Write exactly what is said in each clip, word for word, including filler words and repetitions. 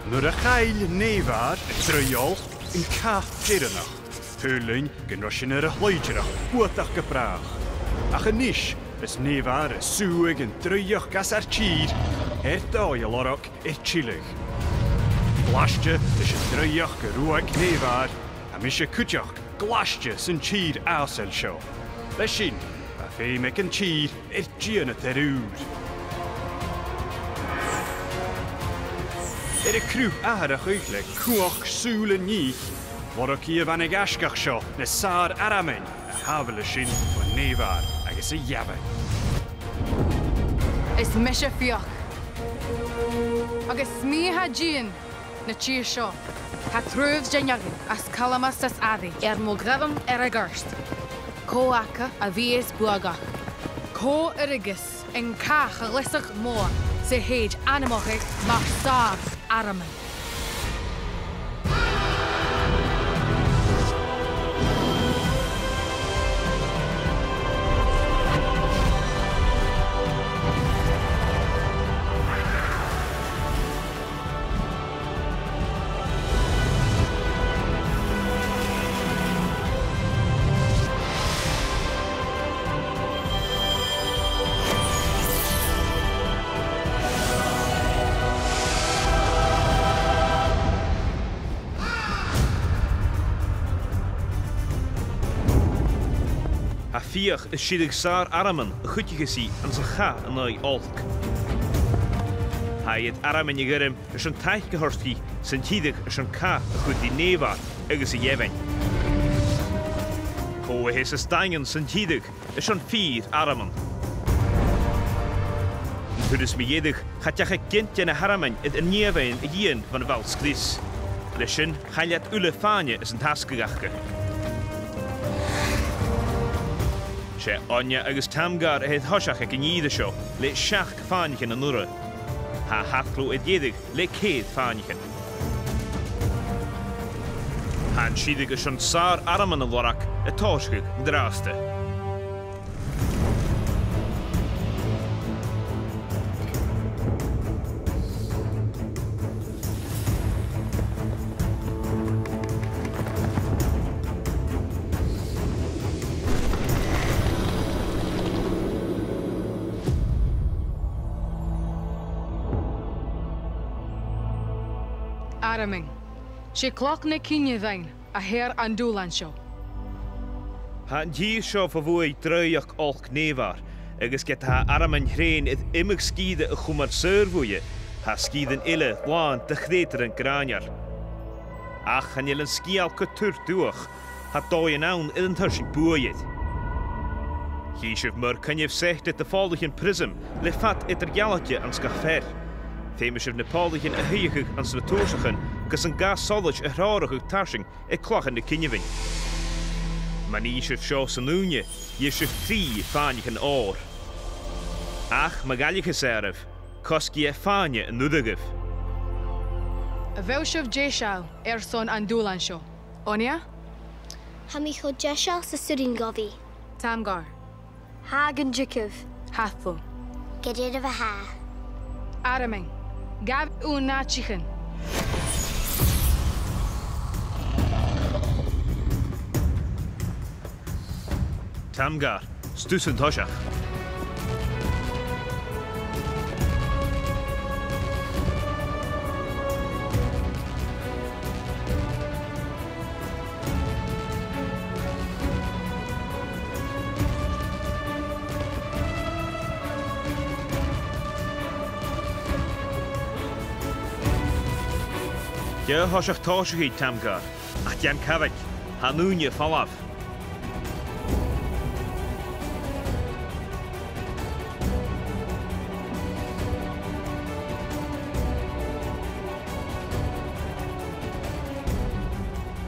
Nuair a chaill Nevar an draoidheachd, an cath deireannach, shaoil sinn gun robh sinn air a shloightearachd fhuadach gu bràth. Ach a-nis, is Nevar a' sùghadh an draoidheachd às ar tìr, air dòigh a lorg air tilleadh. Glaiste leis an draoidheachd a ruaig Nevar, tha mise cuideachd glaiste san tìr fhàsail seo. Le sin, bha feum aig an tìr air dìon a thaobh ùr. Air a cruth atharrachadh le cumhachd sùil an fhithich, lorg i a' bhanaigeasgach seo na sàr-armainn a shàbhail i sin bho Nevar agus a dheamhain. Is mise Fiach. Agus 's mi a tha a' dìon na tìr seo. Tha truas de neach às Calamas is Aidhi air mo ghorm air a ghoirt. Cò aca a bhios buadhach? Cò a ruigeas an cath a leasas mòr 's a thèid ainmeachadh mar sàr-armainn? Tha Fiach a' sireadh sàr-armainn a chuidicheas i anns a' chath an aghaidh olc. Tha iad armainn a ghairm airson taic a thoirt dhi san t-sireadh airson cath a chur ri Nevar agus a dheamhain. Cò a sheas a-staigh anns an t-sireadh airson fìor armainn? An turas mu dheireadh, cha deach aig gin de na h-armainn air an dheamhain a dhìon bhon bhall-sgrios. Le sin, chaill iad uile fàinne às an tasgadh aca. 'S e Oinne agus Tamgar a tha air thoiseach aig an ìre seo, le seachd fàinneachan an urra. Tha Hathclo air deireadh le ceithir fàinneachan. Tha an sireadh airson sàr-armainn a lorg a' tòiseachadh an-dràsta. Armainn. 'S e cloc na cinneadh a th' ann an dùbhlan seo. Tha an tìr seo fo bhuaidh draoidheachd olc Nevar, agus ged a tha armainn threun air iomadh sgìre a chumail saor bhuaithe, tha sgìrean eile làn de chreutairean gràineil. Ach chan eil an sgeul gu tur dubhach, tha dòighean ann air an toir sinn buaidh air. Chì sibh mur coinneamh seite de phòlaichean prism le fad eadar-dhealaichte anns gach fear. Feumaidh sibh na pòlaichean a shuidheachadh anns na tùrsachan gus an gas solais a threòrachadh tarsainn aig clachan na cinneamhain. Ma nì sibh seo san ùine, gheibh sibh trì fàinneachan òir. Ach ma dh'fhaillicheas e oirbh, cosgaidh e fàinne an urra dhuibh. A bheil sibh deiseil airson an dùbhlain seo? Oinne? Tha mi cho deiseil 's as urrainn dhomh a bhith. Tamgar. Tha gun teagamh. Hathclo. Gu dearbh a tha. Armainn. Gabhaibh ur n-àiteachan. Tamgar, 's tusa an toiseach. Dè tha a' tòiseachadh, Tamgar? Ach dèan cabhaig, tha an ùine a' falbh.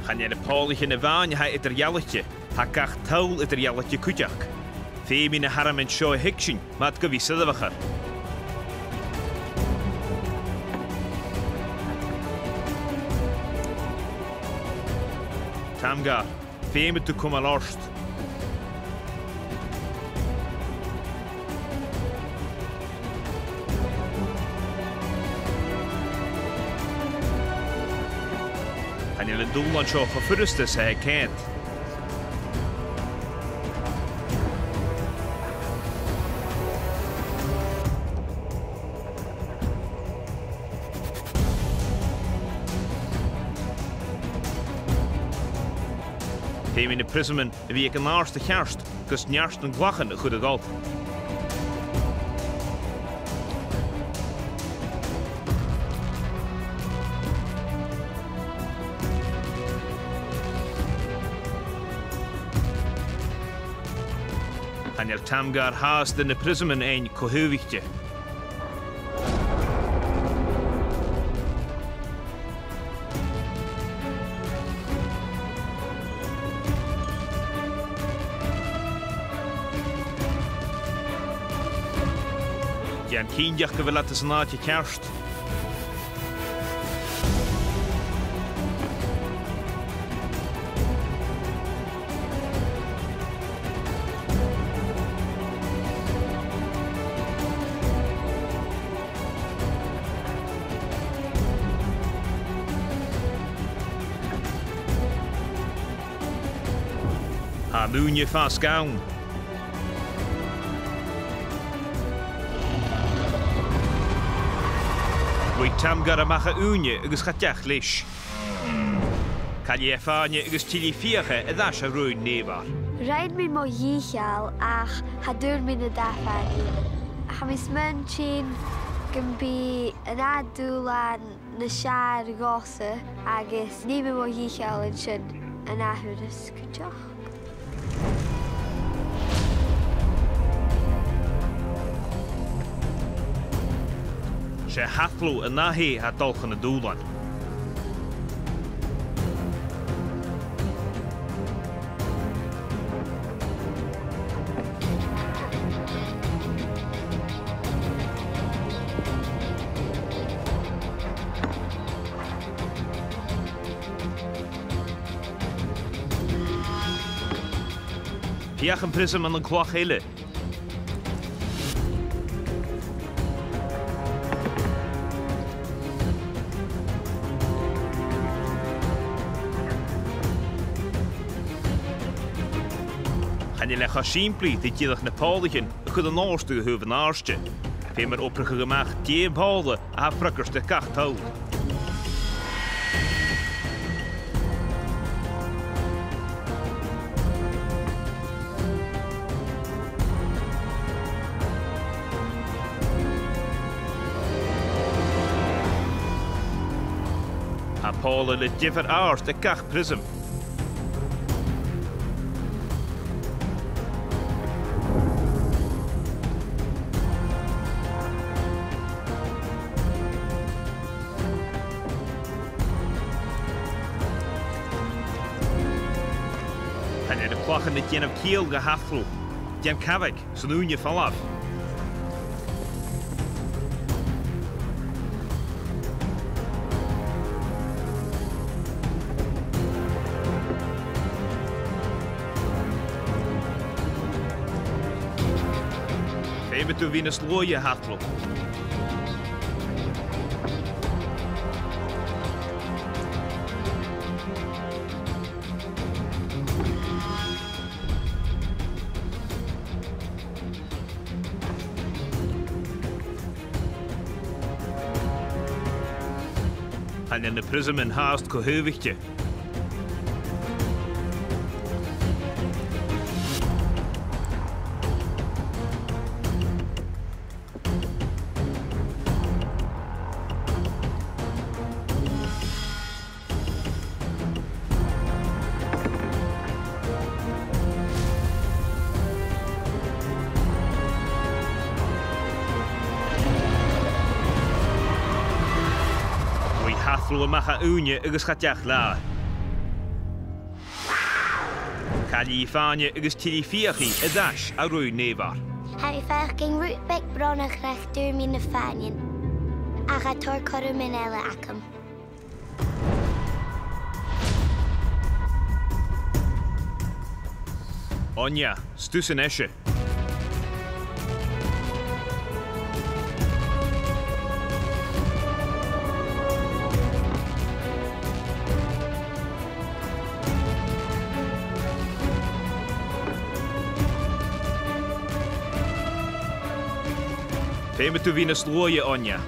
Chan e na pòlaichean a-mhàin a tha eadar-dhealaichte, tha gach toll eadar-dhealaichte cuideachd. Feumaidh na h-armainn seo a thuigsinn, ma tha iad gu bhith soirbheachail. Tamgar, feumaidh tu cumail ort. Chan eil an dùbhlan seo cho furasta 's a tha e a' coimhead. Feumaidh na priosaman a bhith aig an àirde cheart gus neart nan clachan a chur a dhol. Chan eil Tamgar fhathast air na priosaman fhaighinn co-thaobhaichte. Dèan cinnteach gu bheil iad san àite cheart. Tha an ùine a' fàs gann. Ruith Tamgar a-mach à ùine agus cha deach leis. Caillidh e Fàinne agus tillidh fiach e air ais à raon nèamhair. Rinn mi mo dhìcheall ach cha d' fhuair mi na dà Fàinnean. Tha mi a' smaointinn gum bi an ath dhùbhlan nas fheàrr dhomhsa agus nì mi mo dhìcheall an sin an ath thuras cuideachd. 'S e Hathlo an ath-shè a tha a' dol chun na dùbhlan. Feuch am priosam ann an clach eile. Chan eil e cho sìmplidh ri dìreach na pòlaichean a chur an-àirde a thaobh an àirde. Feumar obrachadh a-mach dè am pòla a tha a' freagairt air gach toll. Tha pòla le diofar àird aig gach priosam. Tha na clachan a' dèanamh ciall dha Hathlo. Dèan cabhaig, 's an ùine a' falbh. Feumaidh tu a bhith nas luaithe, a Hathlo. Chan eil na priosaman fhathast co-thaobhaichte. Ruith Hathlo a-mach à ùine agus cha deach leatha. Caillidh i Fàinne agus tillidh fiach i air ais à raon nèamhair. Tha mi a' faireachdainn rud beag brònach nach d' fhuair mi na Fàinnean. Ach tha tòrr chothroman eile agam. Anya, 's tusa a-nis. Feumaidh tu bhith nas luaithe, Áine.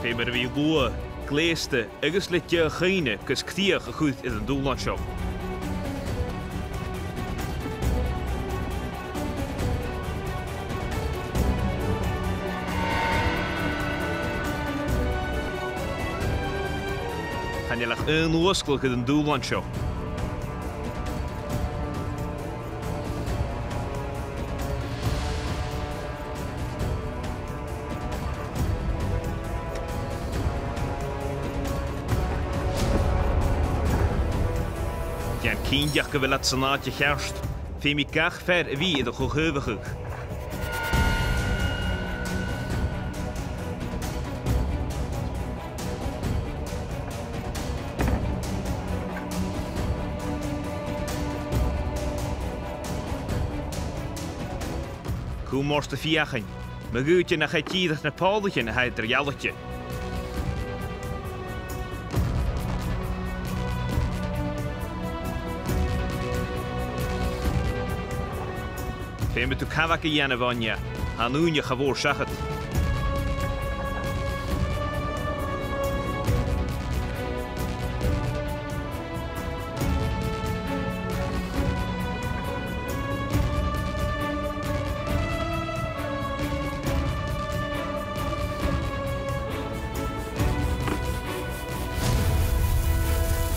Feumaidh tu bhith luath, gleusta agus le deagh chuimhne gus crìoch a chur air an dùbhlan seo. Chan eil ach aon fhuasgladh air an dùbhlan seo. Dèan cinnteach gu bheil iad san àite cheart. Feumaidh gach fear a bhith air a cho-thaobhachadh. Cùm ort a' feuchainn. Ma dh'fhaoidte nach e dìreach na pòlaichean a tha eadar-dhealaichte. Feumaidh tu cabhag a dhèanamh, Áine. Tha an ùine cha mhòr seachad.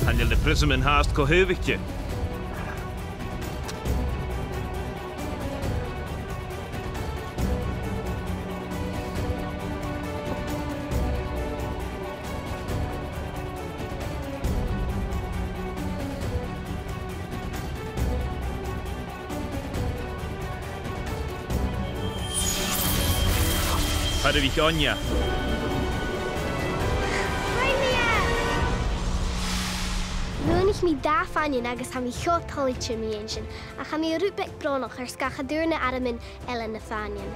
Chan eil na priosaman fhathast co-thaobhaichte. Thoir a-mach, Áine. Bhuannaich mi dà phàinean agus tha mi cho toilichte mu dheidhinn sin, ach tha mi rud beag brònach air sgàth 's gun d' fhuair na h-armainn eile na phàinean.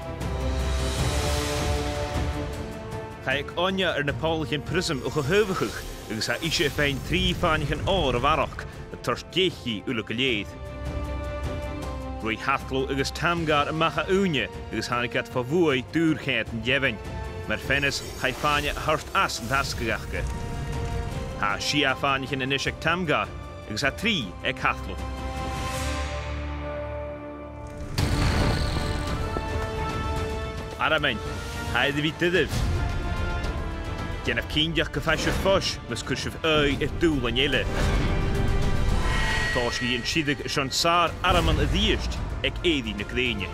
Chaidh aig Áine air na pòlaichean priosam a cho-thaobhachadh, agus tha ise a' faighinn trì phàineachan òir a bharrachd, a' toirt deich dhi uile gu lèir. Ruith Hathclo agus Tamgar a-mach à ùine, agus thàinig iad fo bhuaidh dùrachd an deamhain. Mar pheanas, chaidh fàinne a thoirt às an tasgadh aca. Tha sia phàineachan a-nis aig Tamgar, agus tha trì aig Hathclo. Armainn, tha e air a bhith doirbh. Dèanaibh cinnteach gum faigh sibh fois mus cuir sibh aghaidh air dùbhlain eile. Tòisichidh an sireadh airson sàr-armann a-rithist aig èirigh na grèine.